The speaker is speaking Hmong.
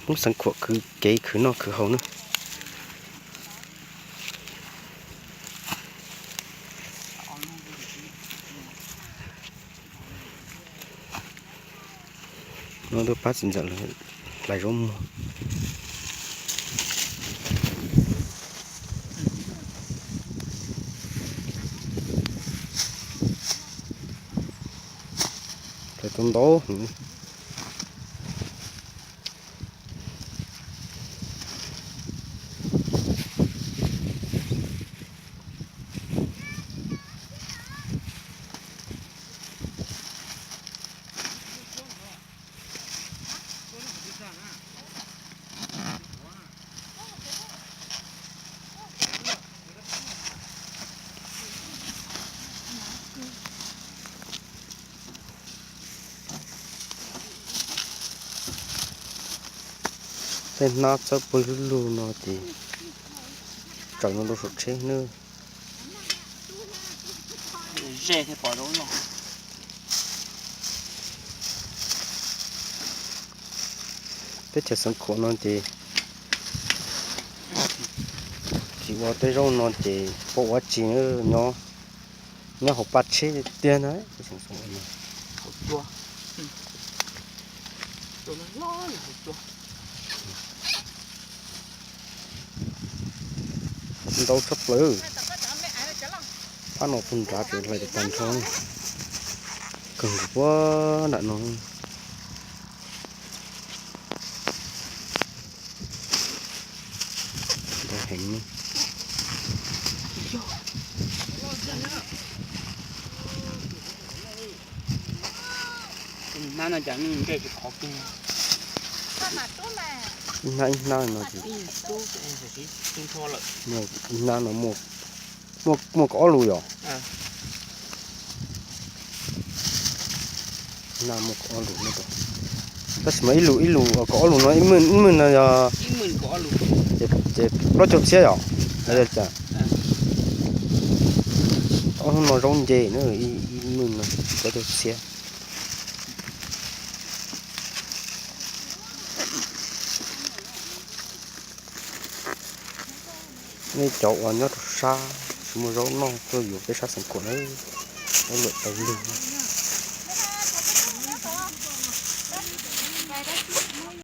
Muab xeev khuam khwv kev khwv noj khwv haus na. No tuaj pab txiv ntxawm lawv hlais zaub muag. Hlais tau ntau heev. Tej hnab txawb pawg lug lug no ces tsaws no rau saum tsheb nawb. Teb chaws Xeev Khuam no ces tsis ua tej zaub no ces pom ua tsi nyob hauv paj tsheb tiag na. Ntau tshaj plaws. Phab no puag nrad tseem hlais tag nrho. Kawg nkaus puag nram no. Ntau heev. Hnab no cas ntsej tsis khov kiag. Ib hnab ib hnab no ces ib hnab no muaj kaum ob lus yom. Ib hnab muaj kaum ob lus, tab sis mas ib lus ib lus kaum ob lus no ib mwj ib mwj no yog ces plaub caug txhiab yom, los yog cas? Ob hnub no zaub nce na, ib mwj no plaub caug txhiab. Nej cov uas nyob rau sab tsis muaj zaub noj tuaj yuav peb sab Xeev Khuam na, zaub lawm tau lug.